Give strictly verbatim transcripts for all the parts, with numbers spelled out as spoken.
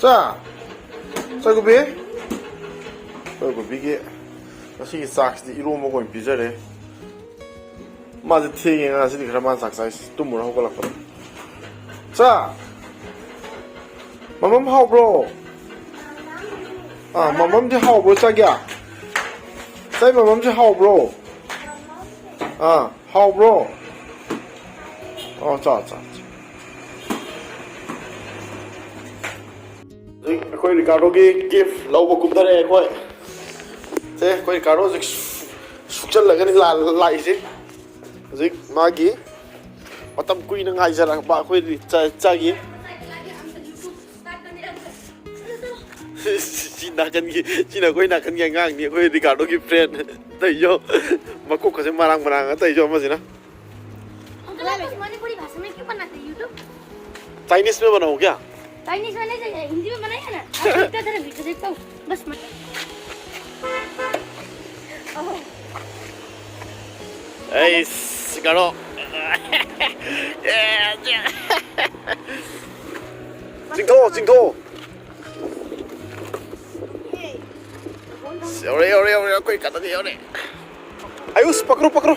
ꯆꯥ! ꯆꯥꯒꯨꯕꯤ! ꯆꯥꯒꯨꯕꯤꯒꯤ ꯉꯁꯤꯒꯤ ꯆꯥꯛꯁꯤꯗꯤ ꯏꯔꯣꯝꯕꯒ ꯑꯣꯏꯅ ꯄꯤꯖꯔꯦ꯫ ꯃꯥꯁꯦ ꯊꯦꯡꯉꯦ ꯉꯁꯤꯗꯤ ꯈꯔ, ꯃꯥꯅ ꯆꯥꯛ ꯆꯥꯏꯁꯤ ꯇꯨꯝꯃꯨꯔ ꯍꯧꯒꯠꯂꯛꯄꯗ꯫ ꯆꯥ! ꯃꯃꯝ ꯍꯥꯎꯕ꯭ꯔꯣ? ꯑꯥ, ꯃꯃꯝꯗꯤ ꯍꯥꯎꯕ꯭ꯔꯣ, ꯆꯥꯒꯦ? ꯆꯥꯏ, ꯃꯃꯝꯁꯦ ꯍꯥꯎꯕ꯭ꯔꯣ? ꯑꯥ, ꯍꯥꯎꯕ꯭ꯔꯣ? ꯑꯣ, ꯆꯥ, ꯆꯥ, ꯆꯥ꯫ ꯍꯧꯖꯤꯛ ꯑꯩꯈꯣꯏ ꯔꯤꯀꯥꯔꯗꯣꯒꯤ ꯒꯤꯐ ꯂꯧꯕ ꯀꯨꯝꯊꯔꯛꯑꯦ ꯑꯩꯈꯣꯏ꯫ ꯁꯦ, ꯑꯩꯈꯣꯏ ꯔꯤꯀꯥꯔꯗꯣ ꯍꯧꯖꯤꯛ ꯁꯨ-, ꯁꯨꯛꯆꯜꯂꯒꯅꯤ ꯂꯥ-, ꯂꯥꯛꯏꯁꯦ꯫ ꯍꯧꯖꯤꯛ ꯃꯥꯒꯤ ꯃꯇꯝ ꯀꯨꯏꯅ ꯉꯥꯏꯖꯔꯛꯄ ꯑꯩꯈꯣꯏ ꯔꯤ-, ꯆꯥ-, ꯆꯥꯒꯤ꯫ ꯁꯤ ꯅꯥꯀꯟꯒꯤ, ꯁꯤꯅ ꯑꯩꯈꯣꯏ ꯅꯥꯀꯟꯒꯤ ꯑꯉꯥꯡꯅꯤ, ꯑꯩꯈꯣꯏ ꯔꯤꯀꯥꯔꯗꯣꯒꯤ ꯐ꯭ꯔꯦꯟ꯫ ꯇꯧꯏꯖꯣ, ꯃꯀꯣꯛꯀꯁꯦ ꯃꯔꯥꯡ ꯃꯔꯥꯡ ꯇꯧꯏꯖꯣ ꯑꯃꯁꯤꯅ꯫ अंकल, आप लोग मणिपुरी भाषा में क्यों बनाते हैं YouTube? चाइनीज में बनाओ क्या? चाइनीज में नहीं चाहिए, हिंदी में बनाइए ना। आप इतना सारा वीडियो देखता हूँ, बस मत। ओह। ꯑꯩꯁ, ꯀꯩꯅꯣ꯫ ꯆꯤꯡꯊꯣꯛꯑꯣ, ꯆꯤꯡꯊꯣꯛꯑꯣ꯫ ꯌꯧꯔꯦ, ꯌꯧꯔꯦ, ꯌꯧꯔꯦ, ꯑꯩꯈꯣꯏ ꯀꯥꯟꯅꯗ ꯌꯧꯔꯦ꯫ ꯑꯌꯨꯁ, ꯄꯀ꯭ꯔꯣ, ꯄꯀ꯭ꯔꯣ꯫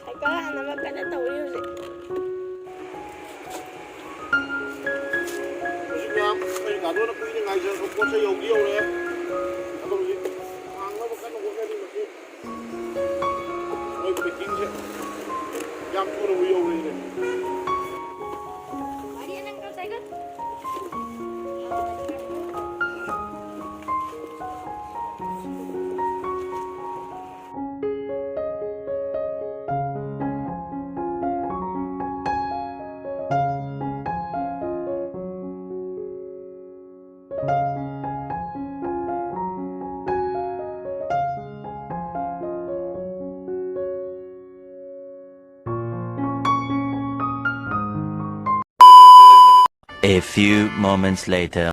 ꯁꯥꯏꯀꯜ ꯍꯥꯟꯅꯕ ꯀꯟꯅ ꯇꯧꯔꯤ ꯍꯧꯖꯤꯛ꯫ ꯍꯧꯖꯤꯛ ꯃꯌꯥꯝ ꯑꯩꯈꯣꯏ ꯔꯤꯀꯥꯔꯗꯣꯅ ꯀꯨꯏꯅ ꯉꯥꯏꯖꯔꯛꯄ ꯄꯣꯠ ꯆꯩ ꯌꯧꯗꯤ ꯌꯧꯔꯛꯑꯦ꯫ ꯑꯗꯣ ꯍꯧꯖꯤꯛ ꯍꯥꯡꯅꯕ ꯀꯟꯅ ꯍꯣꯠꯅꯔꯤ ꯃꯁꯤ꯫ ꯃꯣꯏ ꯄꯦꯀꯤꯡꯁꯦ ꯌꯥꯝ ꯊꯨꯅꯕꯨ ꯌꯧꯔꯛꯏꯅꯦ꯫ A few moments later.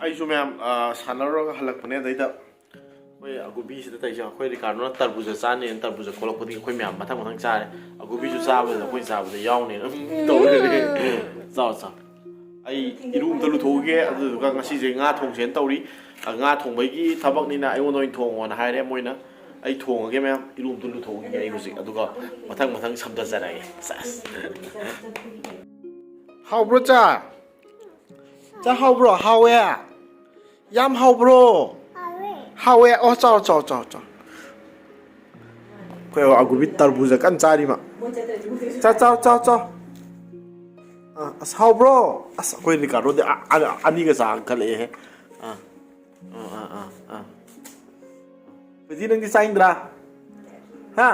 ꯑꯩꯁꯨ ꯃꯌꯥꯝ, ꯑ, ꯁꯥꯟꯅꯔꯨꯔꯒ ꯍꯜꯂꯛꯄꯅꯦ꯫ ꯑꯗꯩꯗ ꯑꯩꯈꯣꯏ ꯑꯒꯨꯕꯤꯁꯤꯗ ꯇꯧꯔꯤꯁꯦ, ꯑꯩꯈꯣꯏ ꯔꯤꯀꯥꯔꯗꯣꯅ ꯇꯔꯕꯨꯖ ꯆꯥꯅꯤꯅ ꯇꯔꯕꯨꯖ ꯈꯣꯛꯂꯛꯄꯗꯒꯤ ꯑꯩꯈꯣꯏ ꯃꯌꯥꯝ ꯃꯊꯪ ꯃꯊꯪ ꯆꯥꯔꯦ꯫ ꯑꯒꯨꯕꯤꯁꯨ ꯆꯥꯕꯗꯨꯗ ꯑꯩꯈꯣꯏ ꯆꯥꯕꯗ ꯌꯥꯎꯅꯦꯅ ꯑꯗꯨꯝ ꯇꯧꯔꯦ꯫ ꯆꯥꯎ, ꯆꯥꯎ꯫ ꯑꯩ ꯏꯔꯨ ꯑꯝꯇ ꯂꯨꯊꯣꯛꯎꯒꯦ, ꯑꯗꯨꯗꯨꯒ ꯉꯁꯤꯁꯦ ꯉꯥ ꯊꯣꯡꯁꯦꯅ ꯇꯧꯔꯤ꯫ ꯑ, ꯉꯥ ꯊꯣꯡꯕꯒꯤ ꯊꯕꯛꯅꯤꯅ ꯑꯩꯉꯣꯟꯗ ꯑꯣꯏꯅ ꯊꯣꯡꯉꯣꯅ ꯍꯥꯏꯔꯦ ꯃꯣꯏꯅ꯫ ꯑꯩ ꯊꯣꯡꯉꯒꯦ ꯃꯌꯥꯝ, ꯏꯔꯨ ꯑꯝꯇ ꯂꯨꯊꯣꯛꯎꯈꯤꯒꯦ ꯑꯩ ꯍꯧꯖꯤꯛ, ꯑꯗꯨꯒ ꯃꯊꯪ ꯃꯊꯪ ꯁꯝꯊꯖꯔꯛꯑꯒꯦ꯫ ꯁꯦꯁ꯫ ꯍꯥꯎꯕ꯭ꯔꯣ ꯆꯥ? ꯆꯥ ꯍꯥꯎꯕ꯭ꯔꯣ? ꯍꯥꯎꯋꯦ꯫ ꯌꯥꯝ ꯍꯥꯎꯕ꯭ꯔꯣ? ꯍꯥꯎꯋꯦ꯫ ꯍꯥꯎꯋꯦ꯫ ꯑꯣ, ꯆꯥꯎ, ꯆꯥꯎ, ꯆꯥꯎ, ꯆꯥꯎ꯫ ꯑꯩꯈꯣꯏ ꯑꯒꯨꯕꯤ ꯇꯔꯕꯨꯖ ꯀꯟꯅ ꯆꯥꯔꯤ ꯃꯥ꯫ ꯆꯥ, ꯆꯥꯎ, ꯆꯥꯎ, ꯆꯥꯎ꯫ ꯑꯥ, ꯑꯁ, ꯍꯥꯎꯕ꯭ꯔꯣ? ꯑꯁ, ꯑꯩꯈꯣꯏ ꯔꯤꯀꯥꯔꯗꯣꯗꯤ ꯑ-, ꯑ-, ꯑꯅꯤꯒ ꯆꯥ ꯈꯜꯂꯛꯑꯦꯍꯦ꯫ ꯑꯥ꯫ ꯑꯥ, ꯑꯥ, ꯑꯥ, ꯑꯥ꯫ ꯄ꯭ꯔꯤꯇꯤ, ꯅꯪꯗꯤ ꯆꯥꯅꯤꯡꯗ꯭ꯔꯥ? ꯍꯥ?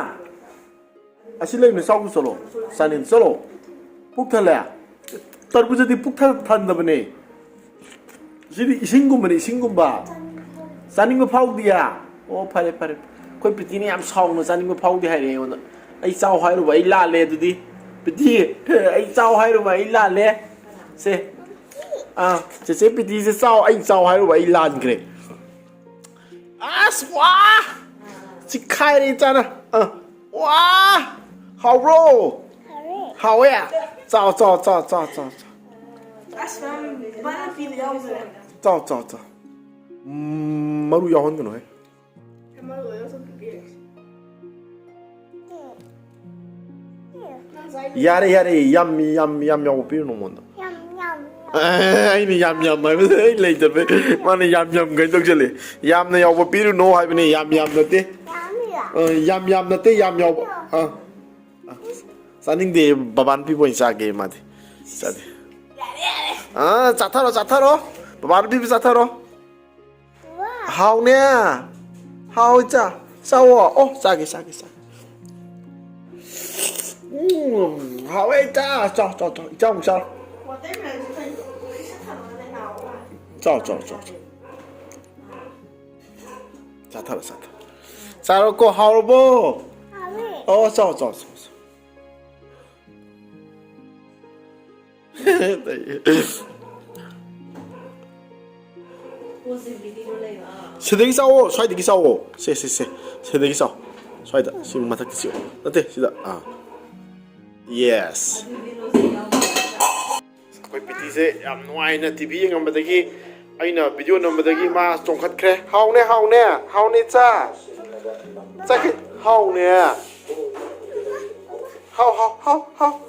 ꯑꯁꯤ ꯂꯩꯕꯅꯦ, ꯆꯥꯎ ꯆꯠꯂꯣ꯫ ꯆꯥꯅꯤꯡ-, ꯆꯠꯂꯣ꯫ ꯄꯨꯛ ꯊꯜꯂꯦ? ꯇꯔꯕꯨꯖꯗꯤ ꯄꯨꯛ ꯊꯟ-, ꯊꯟꯗꯕꯅꯦ꯫ ꯁꯤꯗꯤ ꯏꯁꯤꯡꯒꯨꯝꯕꯅꯦ, ꯏꯁꯤꯡꯒꯨꯝꯕ꯫ ꯆꯥꯅꯤꯡꯕ ꯐꯥꯎꯗꯤꯌꯦ? ꯑꯣ, ꯐꯔꯦ, ꯐꯔꯦ꯫ ꯑꯩꯈꯣꯏ ꯄ꯭ꯔꯤꯇꯤꯅ ꯌꯥꯝ ꯁꯥꯎꯅ ꯆꯥꯅꯤꯡꯕ ꯐꯥꯎꯗꯦ ꯍꯥꯏꯔꯛꯑꯦ ꯑꯩꯉꯣꯟꯗ꯫ ꯑꯩ ꯆꯥꯎ ꯍꯥꯏꯔꯨꯕ ꯑꯩ ꯂꯥꯜꯂꯦ ꯑꯗꯨꯗꯤ꯫ ꯄ꯭ꯔꯤꯇꯤ, ꯑꯩ ꯆꯥꯎ ꯍꯥꯏꯔꯨꯕ ꯑꯩ ꯂꯥꯜꯂꯦ꯫ ꯁꯦ꯫ ꯑꯥ, ꯆꯦꯆꯦ ꯄ꯭ꯔꯤꯇꯤꯁꯦ ꯆꯥꯎ, ꯑꯩ ꯆꯥꯎ ꯍꯥꯏꯔꯨꯕ ꯑꯩ ꯂꯥꯟꯈ꯭ꯔꯦ꯫ ꯑꯁ, ꯋꯥ! ꯆꯤꯛꯈꯥꯏꯔꯦ ꯏꯆꯥꯅ꯫ ꯑꯥ, ꯋꯥ! ꯍꯥꯎꯕ꯭ꯔꯣ? ꯍꯥꯎꯋꯦ꯫ ꯆꯥꯎ, ꯆꯥꯎ, ꯆꯥꯎ, ꯆꯥꯎ, ꯆꯥꯎ, ꯆꯥꯎ꯫ ꯑꯁ, ꯃꯥꯅ ꯄꯤꯕ ꯌꯥꯎꯗ꯭ꯔꯦ꯫ ꯆꯥꯎ, ꯆꯥꯎ, ꯆꯥꯎ꯫ ꯎꯝ, ꯃꯔꯨ ꯌꯥꯎꯍꯟꯒꯅꯨꯍꯦ꯫ ꯃꯔꯨ ꯌꯥꯎꯁꯨ ꯄꯤꯕꯤꯔꯦ꯫ ꯌꯥꯔꯦ, ꯌꯥꯔꯦ, ꯌꯥꯝ, ꯌꯥꯝ, ꯌꯥꯝ ꯌꯥꯎꯕ ꯄꯤꯔꯨꯅꯨ ꯃꯉꯣꯟꯗ꯫ ꯌꯥꯝ, ꯌꯥꯝ, ꯌꯥꯝ꯫ ꯑꯦ, ꯑꯩꯅ ꯌꯥꯝ ꯌꯥꯝ ꯍꯥꯏꯕꯗ ꯑꯩ ꯂꯩꯇꯕꯩ ꯃꯥꯅ ꯌꯥꯝ ꯌꯥꯝ ꯀꯩꯅꯣ ꯇꯧꯁꯜꯂꯦ꯫ ꯌꯥꯝꯅ ꯌꯥꯎꯕ ꯄꯤꯔꯨꯅꯣ ꯍꯥꯏꯕꯅꯦ, ꯌꯥꯝ ꯌꯥꯝ ꯅꯠꯇꯦ꯫ ꯌꯥꯝ, ꯌꯥꯝ꯫ ꯑ, ꯌꯥꯝ ꯌꯥꯝ ꯅꯠꯇꯦ, ꯌꯥꯝ ꯌꯥꯎꯕ꯫ ꯑꯥ꯫ ꯑ, ꯆꯥꯅꯤꯡꯗꯦ, ꯕꯕꯥꯅ ꯄꯤꯕ ꯑꯣꯏꯅ ꯆꯥꯒꯦ ꯃꯥꯗꯤ꯫ ꯆꯥꯗꯦ꯫ ꯌꯥꯔꯦ, ꯌꯥꯔꯦ꯫ ꯑꯥ, ꯆꯥꯊꯔꯣ, ꯆꯥꯊꯔꯣ꯫ ꯕꯕꯥꯅ ꯄꯤꯕ ꯆꯥꯊꯔꯣ꯫ ꯍꯥꯎꯅꯦ꯫ ꯍꯥꯎ, ꯏꯆꯥ꯫ ꯆꯥꯎꯋꯣ꯫ ꯑꯣ, ꯆꯥꯒꯦ, ꯆꯥꯒꯦ, ꯆꯥꯒꯦ꯫ ꯎꯝ, ꯍꯥꯎꯋꯦ, ꯏꯆꯥ꯫ ꯆꯥꯎ, ꯆꯥꯎ, ꯆꯥꯎ꯫ ꯏꯆꯥ ꯑꯃꯨꯛ ꯆꯥꯎ꯫ ꯆꯥꯎ, ꯆꯥꯎ, ꯆꯥꯎ, ꯆꯥꯎ꯫ ꯆꯥꯊꯔꯣ, ꯆꯥꯊꯔꯣ꯫ ꯆꯥꯔꯣꯀꯣ, ꯍꯥꯎꯔꯕꯣ? ꯍꯥꯎꯋꯦ꯫ ꯑꯣ, ꯆꯥꯎ, ꯆꯥꯎ, ꯆꯥꯎ, ꯆꯥꯎ꯫ ꯁꯤꯗꯒꯤ ꯆꯥꯎꯑꯣ, ꯁ꯭ꯋꯥꯏꯗꯒꯤ ꯆꯥꯎꯑꯣ꯫ ꯁꯦ, ꯁꯦ, ꯁꯦ꯫ ꯁꯤꯗꯒꯤ ꯆꯥꯎ꯫ ꯁ꯭ꯋꯥꯏꯗ, ꯁꯤ ꯃꯊꯛꯇ ꯆꯤꯛꯑꯣ꯫ ꯅꯠꯇꯦ, ꯁꯤꯗ꯫ ꯑꯥ꯫ Yes꯫ ꯑꯩꯈꯣꯏ ꯄꯤꯇꯤꯁꯦ ꯌꯥꯝ ꯅꯨꯡꯉꯥꯏꯅ ꯇꯤ ꯚꯤ ꯌꯦꯡꯉꯝꯕꯗꯒꯤ, ꯑꯩꯅ ꯚꯤꯗꯤꯑꯣ ꯅꯝꯕꯗꯒꯤ ꯃꯥ ꯆꯣꯡꯈꯠꯈ꯭ꯔꯦ꯫ ꯍꯥꯎꯅꯦ, ꯍꯥꯎꯅꯦ, ꯍꯥꯎꯅꯦ, ꯆꯥ꯫ ꯆꯥꯈꯤ-, ꯍꯥꯎꯅꯦ꯫ ꯍꯥꯎ, ꯍꯥꯎ, ꯍꯥꯎ, ꯍꯥꯎ꯫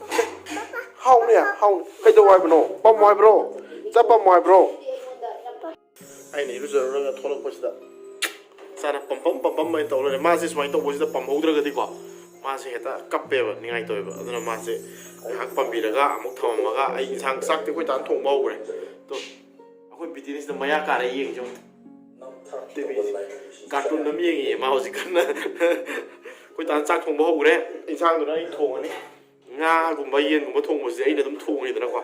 ꯍꯥꯎꯅꯦ, ꯍꯥꯎꯅꯦ꯫ ꯀꯩꯗꯧ ꯍꯥꯏꯕꯅꯣ? ꯄꯝꯃꯣ ꯍꯥꯏꯕ꯭ꯔꯣ? ꯆꯥ ꯄꯝꯃꯣ ꯍꯥꯏꯕ꯭ꯔꯣ? ꯑꯩꯅ ꯏꯔꯨꯖꯔꯨꯔꯒ ꯊꯣꯛꯂꯛꯄꯁꯤꯗ ꯆꯥꯅ ꯄꯝꯄꯝ ꯄꯝꯄꯝ ꯍꯥꯏꯅ ꯇꯧ ꯂꯩꯔꯦ꯫ ꯃꯥꯁꯦ ꯁꯨꯃꯥꯏꯅ ꯇꯧꯕꯁꯤꯗ ꯄꯝꯍꯧꯗ꯭ꯔꯒꯗꯤꯀꯣ, ꯃꯥꯁꯦ ꯍꯦꯛꯇ ꯀꯞꯄꯦꯕ, ꯅꯤꯡꯉꯥꯏ ꯇꯧꯋꯦꯕ꯫ ꯑꯗꯨꯅ ꯃꯥꯁꯦ ꯉꯥꯏꯍꯥꯛ ꯄꯝꯕꯤꯔꯒ ꯑꯃꯨꯛ ꯊꯝꯃꯝꯃꯒ, ꯑꯩ ꯏꯟꯁꯥꯡ, ꯆꯥꯛꯇꯤ ꯑꯩꯈꯣꯏ ꯇꯥꯅ ꯊꯣꯡꯕ ꯍꯧꯈ꯭ꯔꯦ꯫ ꯇꯣ, ꯑꯩꯈꯣꯏ ꯕꯤꯇꯤꯅꯤꯁꯤꯅ ꯃꯌꯥ ꯀꯥꯔꯦ, ꯌꯦꯡꯁꯤ ꯌꯦꯡꯉꯨ꯫ ꯇꯤ ꯚꯤꯁꯦ꯫ ꯀꯥꯔꯇꯨꯟ ꯑꯃ ꯌꯦꯡꯉꯤꯌꯦ ꯃꯥ ꯍꯧꯖꯤꯛ ꯀꯟꯅ꯫ ꯑꯩꯈꯣꯏ ꯇꯥꯅ ꯆꯥꯛ ꯊꯣꯡꯕ ꯍꯧꯈ꯭ꯔꯦ꯫ ꯏꯟꯁꯥꯡꯗꯨꯅ ꯑꯩ ꯊꯣꯡꯉꯅꯤ꯫ ꯉꯥꯒꯨꯝꯕ ꯌꯦꯟꯒꯨꯝꯕ ꯊꯣꯡꯕꯁꯦ ꯑꯩꯅ ꯑꯗꯨꯝ ꯊꯣꯡꯉꯤꯗꯅꯀꯣ꯫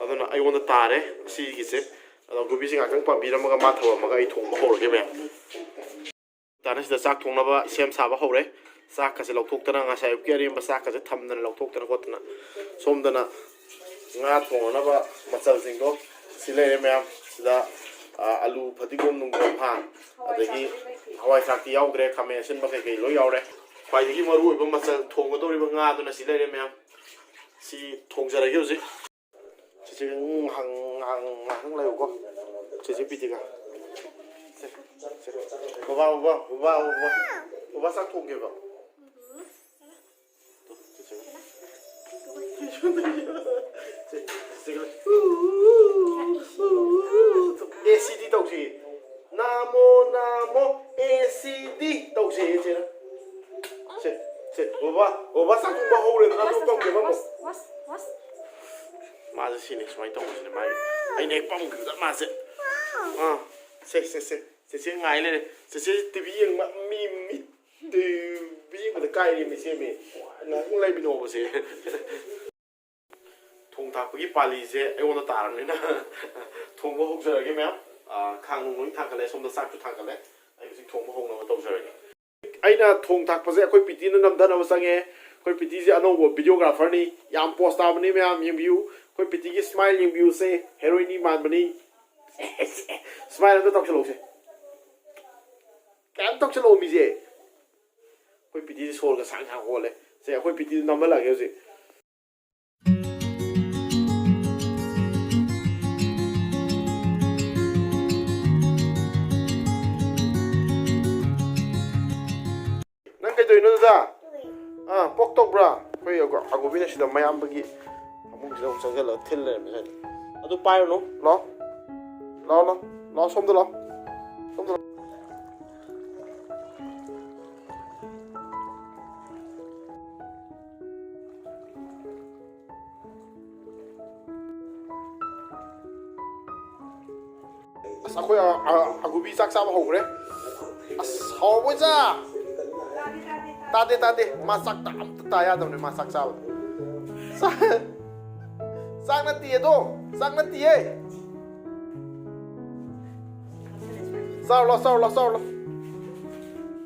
ꯑꯗꯨꯅ ꯑꯩꯉꯣꯟꯗ ꯇꯥꯔꯦ ꯁꯤꯒꯤꯁꯦ꯫ ꯑꯗꯣ ꯀꯣꯕꯤꯁꯦ ꯉꯥꯛꯇꯪ ꯄꯥꯝꯕꯤꯔꯝꯃꯒ ꯃꯥ ꯊꯝꯃꯝꯃꯒ ꯑꯩ ꯊꯣꯡꯕ ꯍꯧꯔꯒꯦ ꯃꯌꯥꯝ꯫ ꯇꯥꯅ ꯁꯤꯗ ꯆꯥꯛ ꯊꯣꯡꯅꯕ ꯁꯦꯝ ꯁꯥꯕ ꯍꯧꯔꯦ꯫ ꯆꯥꯛꯀꯁꯦ ꯂꯧꯊꯣꯛꯇꯅ, ꯉꯁꯥꯏ ꯑꯌꯨꯛꯀꯤ ꯑꯔꯦꯝꯕ ꯆꯥꯛꯀꯁꯦ ꯊꯝꯗꯅ ꯂꯧꯊꯣꯛꯇꯅ ꯈꯣꯠꯇꯅ꯫ ꯁꯣꯝꯗꯅ ꯉꯥ ꯊꯣꯡꯅꯅꯕ ꯃꯆꯜꯁꯤꯡꯗꯣ ꯁꯤ ꯂꯩꯔꯦ ꯃꯌꯥꯝ꯫ ꯁꯤꯗ, ꯑ, ꯑꯂꯨ, ꯐꯗꯤꯒꯣꯝ, ꯅꯨꯡꯒꯣꯝ, ꯍꯥ, ꯑꯗꯒꯤ ꯍꯋꯥꯏ ꯊ꯭ꯔꯥꯛꯇꯤ ꯌꯥꯎꯗ꯭ꯔꯦ, ꯈꯥꯃꯦꯟ ꯑꯁꯤꯟꯕ ꯀꯩꯀꯩ ꯂꯣꯏ ꯌꯥꯎꯔꯦ꯫ ꯈ꯭ꯋꯥꯏꯗꯒꯤ ꯃꯔꯨ ꯑꯣꯏꯕ ꯃꯆꯜ ꯊꯣꯡꯒꯗꯧꯔꯤꯕ ꯉꯥꯗꯨꯅ ꯁꯤ ꯂꯩꯔꯦ ꯃꯌꯥꯝ꯫ ꯁꯤ ꯊꯣꯡꯖꯔꯒꯦ ꯍꯧꯖꯤꯛ꯫ ꯆꯦꯆꯦ, ꯎꯝ, ꯉꯥꯏꯍꯥꯛ, ꯉꯥꯏꯍꯥꯛ, ꯉꯥꯏꯍꯥꯛꯇꯪ ꯂꯩꯌꯨꯀꯣ꯫ ꯆꯦꯆꯦ ꯄꯤꯇꯤꯒ꯫ ꯁꯦ, ꯁꯦ꯫ ꯕꯕꯥ, ꯕꯕꯥ, ꯕꯕꯥ, ꯕꯕꯥ꯫ ꯕꯕꯥ ꯆꯥꯛ ꯊꯣꯡꯒꯦꯕ꯫ ꯇꯨ, ꯆꯦꯆꯦ꯫ ꯁꯦ, ꯆꯦꯆꯦꯒ꯫ ꯑꯦ ꯁꯤ ꯗꯤ ꯇꯧꯁꯤ꯫ ꯅꯥꯃꯣ, ꯅꯥꯃꯣ, ꯑꯦ ꯁꯤ ꯗꯤ ꯇꯧꯁꯤ, ꯆꯦꯆꯦꯅ꯫ ꯁꯦ, ꯁꯦ, ꯕꯕꯥ, ꯕꯕꯥ ꯆꯥꯛ ꯊꯣꯡꯕ ꯍꯧꯔꯦꯗꯅ, ꯑꯗꯨ ꯇꯧꯒꯦꯕ ꯑꯃꯨꯛ꯫ ꯃꯥꯁꯦ ꯁꯤꯅꯤ, ꯁꯨꯃꯥꯏꯅ ꯇꯧꯕꯁꯤꯅꯦ ꯃꯥꯒꯤ꯫ ꯑꯩꯅ ꯍꯦꯛ ꯄꯝꯈꯤꯕꯗ ꯃꯥꯁꯦ꯫ ꯑꯥ, ꯁꯦ, ꯁꯦ, ꯁꯦ꯫ ꯆꯦꯆꯦ ꯉꯥꯏ ꯂꯩꯔꯦ꯫ ꯆꯦꯆꯦ ꯇꯤ ꯚꯤ ꯌꯦꯡꯕ, ꯃꯤ, ꯃꯤ, ꯇꯤ ꯚꯤ ꯌꯦꯡꯕꯗ ꯀꯥꯏꯔꯦ ꯃꯤ, ꯁꯦꯝꯃꯤ꯫ ꯉꯥꯏꯍꯥꯛꯇꯪ ꯂꯩꯃꯤꯟꯅꯧꯕꯁꯦ꯫ ꯊꯣꯡ ꯊꯥꯛꯄꯒꯤ ꯄꯥꯂꯤꯁꯦ ꯑꯩꯉꯣꯟꯗ ꯇꯥꯔꯕꯅꯤꯅ ꯊꯣꯡꯕ ꯍꯧꯖꯔꯒꯦ ꯃꯌꯥꯝ꯫ ꯑꯥ, ꯈꯥꯡ ꯅꯨꯡ ꯂꯣꯏ ꯊꯥꯡꯒꯠꯂꯦ, ꯁꯣꯝꯗ ꯆꯥꯛꯁꯨ ꯊꯥꯡꯒꯠꯂꯦ꯫ ꯑꯩ ꯍꯧꯖꯤꯛ ꯊꯣꯡꯕ ꯍꯧꯅꯕ ꯇꯧꯖꯔꯒꯦ꯫ ꯑꯩꯅ ꯊꯣꯡ ꯊꯥꯛꯄꯁꯦ ꯑꯩꯈꯣꯏ ꯄꯤꯇꯤꯅ ꯅꯝꯊꯅꯕ ꯆꯪꯉꯦ꯫ ꯑꯩꯈꯣꯏ ꯄꯤꯇꯤꯁꯦ ꯑꯅꯧꯕ videographerꯅꯤ, ꯌꯥꯝ ꯄꯣꯁ ꯇꯥꯕꯅꯤ ꯃꯌꯥꯝ, ꯌꯦꯡꯕꯤꯌꯨ꯫ ꯑꯩꯈꯣꯏ ꯄꯤꯇꯤꯒꯤ smile ꯌꯦꯡꯕꯤꯌꯨꯁꯦ, heroineꯅꯤ ꯃꯥꯟꯕꯅꯤ꯫ ꯁꯨꯃꯥꯏꯅ ꯑꯝꯇ ꯇꯧꯁꯜꯂꯛꯎꯁꯦ꯫ ꯀꯌꯥꯝ ꯇꯧꯁꯜꯂꯛꯑꯣ ꯃꯤꯁꯦ꯫ ꯑꯩꯈꯣꯏ ꯄꯤꯇꯤꯁꯦ ꯁꯣꯔꯒ ꯁꯥꯡ ꯁꯥꯡ ꯍꯣꯜꯂꯦ꯫ ꯁꯦ, ꯑꯩꯈꯣꯏ ꯄꯤꯇꯤꯗꯨ ꯅꯝꯍꯜꯂꯛꯑꯒꯦ ꯍꯧꯖꯤꯛ꯫ ꯅꯪ ꯀꯩꯗꯧꯔꯤꯅꯣ ꯑꯗꯨꯗ? ꯑꯥ, ꯄꯣꯛ ꯇꯧꯕ꯭ꯔꯥ? ꯑꯩꯈꯣꯏ ꯑꯒꯣ-, ꯑꯒꯣꯕꯤꯅ ꯁꯤꯗ ꯃꯌꯥꯝꯕꯒꯤ ꯐꯃꯨꯡꯁꯤꯗ ꯑꯃꯨꯛ ꯆꯪꯁꯤꯜꯂꯒ ꯊꯤꯜ ꯂꯩꯔꯝꯃꯦ ꯁ꯭ꯋꯥꯏꯗ꯫ ꯑꯗꯨ ꯄꯥꯏꯔꯨꯅꯨ꯫ ꯂꯥꯛꯑꯣ꯫ ꯂꯥꯛꯑꯣ, ꯂꯥꯛꯑꯣ꯫ ꯂꯥꯛꯑꯣ, ꯁꯣꯝꯗ ꯂꯥꯛꯑꯣ꯫ ꯁꯣꯝꯗ ꯂꯥꯛꯑꯣ꯫ ꯑꯁ, ꯑꯩꯈꯣꯏ ꯑ-, ꯑ-, ꯑꯒꯨꯕꯤ ꯆꯥꯛ ꯆꯥꯕ ꯍꯧꯈ꯭ꯔꯦ꯫ ꯑꯁ, ꯍꯥꯎꯕ ꯆꯥ! ꯇꯥꯗꯦ, ꯇꯥꯗꯦ꯫ ꯃꯥ ꯆꯥꯛ ꯇ-, ꯑꯝꯇ ꯇꯥ ꯌꯥꯗꯕꯅꯦ, ꯃꯥ ꯆꯥꯛ ꯆꯥꯕ꯫ ꯆꯥꯛ, ꯆꯥꯛ ꯅꯠꯇꯤꯌꯦ ꯑꯗꯣ, ꯆꯥꯛ ꯅꯠꯇꯤꯌꯦ꯫ ꯆꯥꯔꯣ ꯂꯥꯎ, ꯆꯥꯔꯣ ꯂꯥꯎ, ꯆꯥꯔꯣ ꯂꯥꯎ꯫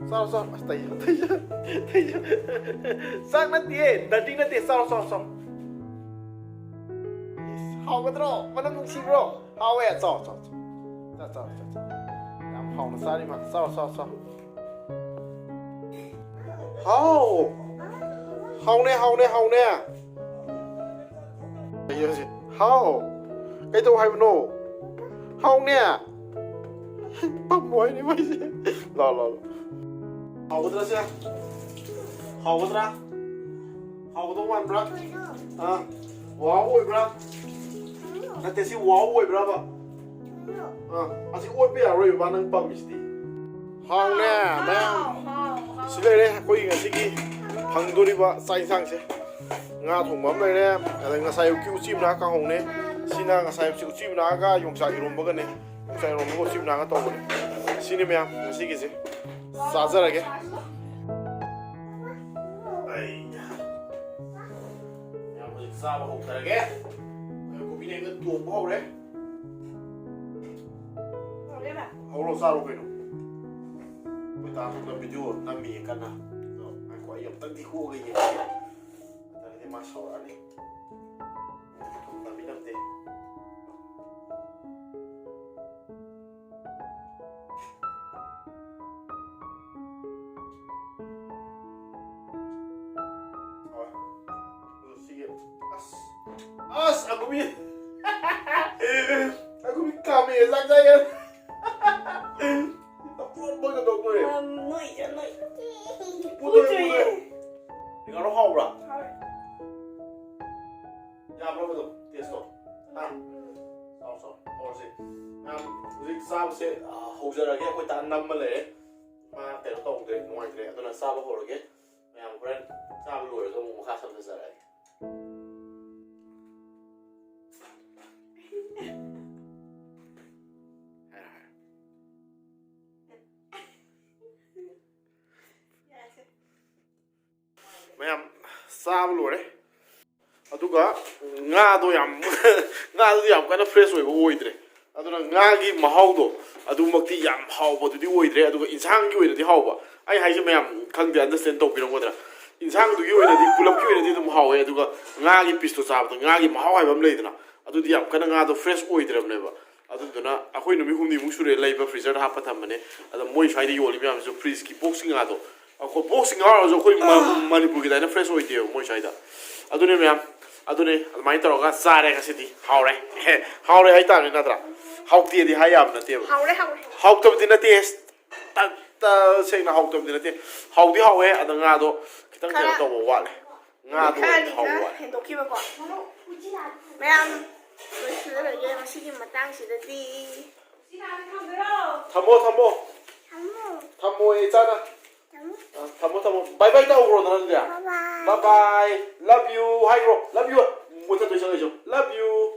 ꯆꯥꯔꯣ, ꯆꯥꯔꯣ꯫ ꯑꯁ, ꯇꯩ-, ꯇꯩ-, ꯇꯩ-, ꯆꯥꯛ ꯅꯠꯇꯤꯌꯦ, dirty ꯅꯠꯇꯦ꯫ ꯆꯥꯔꯣ, ꯆꯥꯔꯣ, ꯆꯥꯔꯣ꯫ ꯏꯁ, ꯍꯥꯎꯒꯗ꯭ꯔꯣ? ꯃꯅꯝ ꯅꯨꯡꯁꯤꯕ꯭ꯔꯣ? ꯍꯥꯎꯋꯦ꯫ ꯆꯥꯎ, ꯆꯥꯎ, ꯆꯥꯎ꯫ ꯆꯥ, ꯆꯥꯎ, ꯆꯥꯎ, ꯆꯥꯎ꯫ ꯌꯥꯝ ꯍꯥꯎꯅ ꯆꯥꯔꯤ ꯃꯥ꯫ ꯆꯥꯎ, ꯆꯥꯎ, ꯆꯥꯎ꯫ ꯍꯥꯎ꯫ ꯍꯥꯎꯅꯦ, ꯍꯥꯎꯅꯦ, ꯍꯥꯎꯅꯦ꯫ ꯀꯩꯅꯣ ꯍꯧꯖꯤꯛ? ꯍꯥꯎ꯫ ꯀꯩꯗꯧ ꯍꯥꯏꯕꯅꯣ? ꯍꯥꯎꯅꯦ꯫ ꯄꯝꯃꯣ ꯍꯥꯏꯅꯦ ꯃꯥꯏꯁꯦ꯫ ꯂꯥꯎ, ꯂꯥꯎ, ꯂꯥꯎ꯫ ꯍꯥꯎꯒꯗ꯭ꯔꯥ ꯁꯦ? ꯍꯥꯎꯒꯗ꯭ꯔꯥ? ꯍꯥꯎꯒꯗꯧ ꯃꯥꯟꯕ꯭ꯔꯥ? ꯑꯥ, ꯋꯥꯎ ꯑꯣꯏꯕ꯭ꯔꯥ? ꯅꯠꯇꯦ, ꯁꯤ ꯋꯥꯎ ꯑꯣꯏꯕ꯭ꯔꯥꯕ? ꯑꯥ, ꯑꯁꯤ ꯑꯣꯠꯄ ꯌꯥꯔꯣꯏꯕ, ꯅꯪ ꯄꯥꯝꯃꯤꯁꯤꯗꯤ꯫ ꯍꯥꯎꯅꯦ, ꯃꯌꯥꯝ꯫ ꯁꯤ ꯂꯩꯔꯦ ꯑꯩꯈꯣꯏꯒꯤ ꯉꯁꯤꯒꯤ ꯐꯪꯗꯣꯔꯤꯕ ꯆꯥꯛ ꯏꯟꯁꯥꯡꯁꯦ꯫ ꯉꯥ ꯊꯣꯡꯕ ꯑꯃ ꯂꯩꯔꯦ, ꯑꯗꯩ ꯉꯁꯥꯏ ꯑꯌꯨꯛꯀꯤ ꯎꯆꯤ ꯃꯅꯥ ꯀꯥꯡꯍꯧꯅꯦ꯫ ꯁꯤꯅ ꯉꯁꯥꯏ ꯑꯌꯨꯛꯀꯤ ꯎꯆꯤ ꯃꯅꯥꯒ ꯌꯣꯡꯆꯥꯛ ꯏꯔꯣꯝꯕꯒꯅꯦ꯫ ꯌꯣꯡꯆꯥꯛ ꯏꯔꯣꯝꯕꯒ ꯎꯆꯤ ꯃꯅꯥꯒ ꯇꯧꯕꯅꯦ꯫ ꯁꯤꯅꯤ ꯃꯌꯥꯝ ꯉꯁꯤꯒꯤꯁꯦ꯫ ꯆꯥꯖꯔꯒꯦ꯫ ꯑꯩ, ꯃꯌꯥꯝ ꯍꯧꯖꯤꯛ ꯆꯥꯕ ꯍꯧꯊꯔꯒꯦ꯫ ꯀꯣꯕꯤꯅ ꯍꯦꯛꯇ ꯇꯣꯡꯕ ꯍꯧꯔꯦ꯫ ꯍꯧꯔꯣ, ꯆꯥꯔꯣ ꯀꯩꯅꯣ꯫ ꯑꯩꯈꯣꯏ ꯇꯥ ꯊꯣꯛꯇ video ꯅꯝꯃꯤꯌꯦ ꯀꯟꯅ꯫ ꯑꯗꯣ ꯉꯥꯏꯈꯣ, ꯑꯩ ꯑꯝꯇꯪꯗꯤ ꯍꯣꯛꯑꯒ ꯌꯦꯡꯒꯦ꯫ ꯅꯠꯇ꯭ꯔꯒꯗꯤ ꯃꯥ ꯁꯥꯎꯔꯛꯑꯅꯤ꯫ ꯊꯣꯛꯇꯕꯤ ꯅꯝꯗꯦ꯫ ꯇꯥꯡꯈꯨꯜꯃꯤ꯫ ꯇꯥꯡꯈꯨꯜꯃꯤ ꯀꯥꯝꯃꯦ, ꯆꯥꯛ ꯆꯥꯏꯌꯦ꯫ ꯑꯄꯣꯝꯕꯒ ꯇꯧꯗꯣꯔꯦ꯫ ꯌꯥꯝ ꯅꯣꯏ, ꯌꯥꯝ ꯅꯣꯏ꯫ ꯄꯨꯊꯣꯛꯑꯦ, ꯄꯨꯊꯣꯛꯑꯦ꯫ ꯉꯥꯔꯣ ꯍꯥꯎꯕ꯭ꯔꯥ? ꯍꯥꯎꯋꯦ꯫ ꯌꯥꯕ꯭ꯔꯕ ꯑꯗꯨꯝ? Taste ꯇꯣ? ꯍꯥ? ꯆꯥꯎ, ꯆꯥꯎ꯫ ꯍꯧꯔꯁꯤ꯫ ꯃꯌꯥꯝ ꯍꯧꯖꯤꯛ ꯆꯥꯕꯁꯦ, ꯑ, ꯍꯧꯖꯔꯒꯦ꯫ ꯑꯩꯈꯣꯏ ꯇꯥ ꯅꯝꯃ ꯂꯩꯔꯦ꯫ ꯃꯥ ꯀꯩꯅꯣ ꯇꯧꯗ꯭ꯔꯦ, ꯅꯨꯡꯉꯥꯏꯇ꯭ꯔꯦ꯫ ꯑꯗꯨꯅ ꯆꯥꯕ ꯍꯧꯔꯒꯦ꯫ ꯃꯌꯥꯝ ꯍꯣꯔꯦꯟ ꯆꯥꯕ ꯂꯣꯏꯔꯒ ꯑꯃꯨꯛ ꯃꯈꯥ ꯁꯝꯊꯖꯔꯛꯑꯒꯦ꯫ ꯍꯥꯏꯔꯣ, ꯍꯥꯏꯔꯣ꯫ ꯃꯌꯥꯝ ꯆꯥꯕ ꯂꯣꯏꯔꯦ꯫ ꯑꯗꯨꯒ ꯉꯥꯗꯣ ꯌꯥꯝ, ꯉꯥꯗꯨꯗꯤ ꯌꯥꯝ ꯀꯟꯅ fresh ꯑꯣꯏꯕ ꯑꯣꯏꯗ꯭ꯔꯦ꯫ ꯑꯗꯨꯅ ꯉꯥꯒꯤ ꯃꯍꯥꯎꯗꯣ ꯑꯗꯨꯃꯛꯇꯤ ꯌꯥꯝ ꯍꯥꯎꯕꯗꯨꯗꯤ ꯑꯣꯏꯗ꯭ꯔꯦ꯫ ꯑꯗꯨꯒ ꯏꯟꯁꯥꯡꯒꯤ ꯑꯣꯏꯅꯗꯤ ꯍꯥꯎꯕ꯫ ꯑꯩ ꯍꯥꯏꯁꯦ ꯃꯌꯥꯝ ꯈꯪꯗꯦ, understand ꯇꯧꯕꯤꯔꯝꯒꯗ꯭ꯔꯥ? ꯏꯟꯁꯥꯡꯗꯨꯒꯤ ꯑꯣꯏꯅꯗꯤ, ꯄꯨꯂꯞꯀꯤ ꯑꯣꯏꯅꯗꯤ ꯑꯗꯨꯝ ꯍꯥꯎꯋꯦ꯫ ꯑꯗꯨꯒ ꯉꯥꯒꯤ piece ꯇꯣ ꯆꯥꯕꯗ ꯉꯥꯒꯤ ꯃꯍꯥꯎ ꯍꯥꯏꯕ ꯑꯃ ꯂꯩꯗꯅ, ꯑꯗꯨꯗꯤ ꯌꯥꯝ ꯀꯟꯅ ꯉꯥꯗꯣ fresh ꯑꯣꯏꯗ꯭ꯔꯕꯅꯦꯕ꯫ ꯑꯗꯨꯗꯨꯅ ꯑꯩꯈꯣꯏ ꯅꯨꯃꯤꯠ ꯍꯨꯝꯅꯤꯃꯨꯛ ꯁꯨꯔꯦ ꯂꯩꯕ, freezer ꯗ ꯍꯥꯞꯄ ꯊꯝꯕꯅꯦ꯫ ꯑꯗꯣ ꯃꯣꯏ ꯁ꯭ꯋꯥꯏꯗ ꯌꯣꯜꯂꯤ ꯃꯌꯥꯝꯁꯤꯁꯨ fridge ꯀꯤ box ꯀꯤ ꯉꯥꯗꯣ, ꯑꯩꯈꯣꯏ box ꯀꯤ ꯉꯥ ꯑꯣꯏꯔꯁꯨ ꯑꯩꯈꯣꯏ ꯃ-, ꯃꯅꯤꯄꯨꯔꯒꯤ ꯑꯗꯨꯃꯥꯏꯅ fresh ꯑꯣꯏꯗꯦꯕ ꯃꯣꯏ ꯁ꯭ꯋꯥꯏꯗ꯫ ꯑꯗꯨꯅꯦ ꯃꯌꯥꯝ, ꯑꯗꯨꯅꯦ, ꯑꯗꯨꯃꯥꯏꯅ ꯇꯧꯔꯒ ꯆꯥꯔꯦ ꯉꯁꯤꯗꯤ꯫ ꯍꯥꯎꯔꯦ꯫ ꯍꯥꯎꯔꯦ ꯍꯥꯏꯇꯥꯕꯅꯤ ꯅꯠꯇ꯭ꯔꯥ? ꯍꯥꯎꯇꯦꯗꯤ ꯍꯥꯏ ꯌꯥꯕ ꯅꯠꯇꯦꯕ꯫ ꯍꯥꯎꯔꯦ, ꯍꯥꯎꯔꯦ꯫ ꯍꯥꯎꯇꯕꯗꯤ ꯅꯠꯇꯦ꯫ ꯇ-, ꯇ-, ꯁꯦꯡꯅ ꯍꯥꯎꯇꯕꯗꯤ ꯅꯠꯇꯦ꯫ ꯍꯥꯎꯗꯤ ꯍꯥꯎꯋꯦ, ꯑꯗꯣ ꯉꯥꯗꯣ ꯈꯤꯇꯪ ꯀꯩꯅꯣ ꯈꯔ ꯇꯧꯕ ꯋꯥꯠꯂꯦ꯫ ꯉꯥꯗꯣ ꯈꯔꯗꯤ ꯑꯣꯏꯅ ꯍꯥꯎꯕ ꯈꯔ ꯋꯥꯠꯂꯦ꯫ ꯍꯦꯟꯗꯣꯛꯈꯤꯕꯀꯣ꯫ ꯃꯌꯥꯝ ꯂꯣꯏꯁꯤꯜꯂꯔꯣꯏꯒꯦ ꯉꯁꯤꯒꯤ ꯃꯇꯥꯡꯁꯤꯗꯗꯤ꯫ ꯊꯝꯃꯣ, ꯊꯝꯃꯣ꯫ ꯊꯝꯃꯣ꯫ ꯊꯝꯃꯣ, ꯏꯆꯥꯅ꯫ ꯊꯝꯃꯣ꯫ ꯑ, ꯊꯝꯃꯣ, ꯊꯝꯃꯣ꯫ Bye bye ꯇꯧꯈ꯭ꯔꯣꯗꯅ ꯑꯗꯨꯗꯤ꯫ Bye bye꯫ Bye bye꯫ Love you ꯍꯥꯏꯈ꯭ꯔꯣ꯫ Love you꯫ ꯃꯨꯊꯠꯇꯣꯏ ꯆꯪꯉꯛꯏꯁꯨ꯫ Love you꯫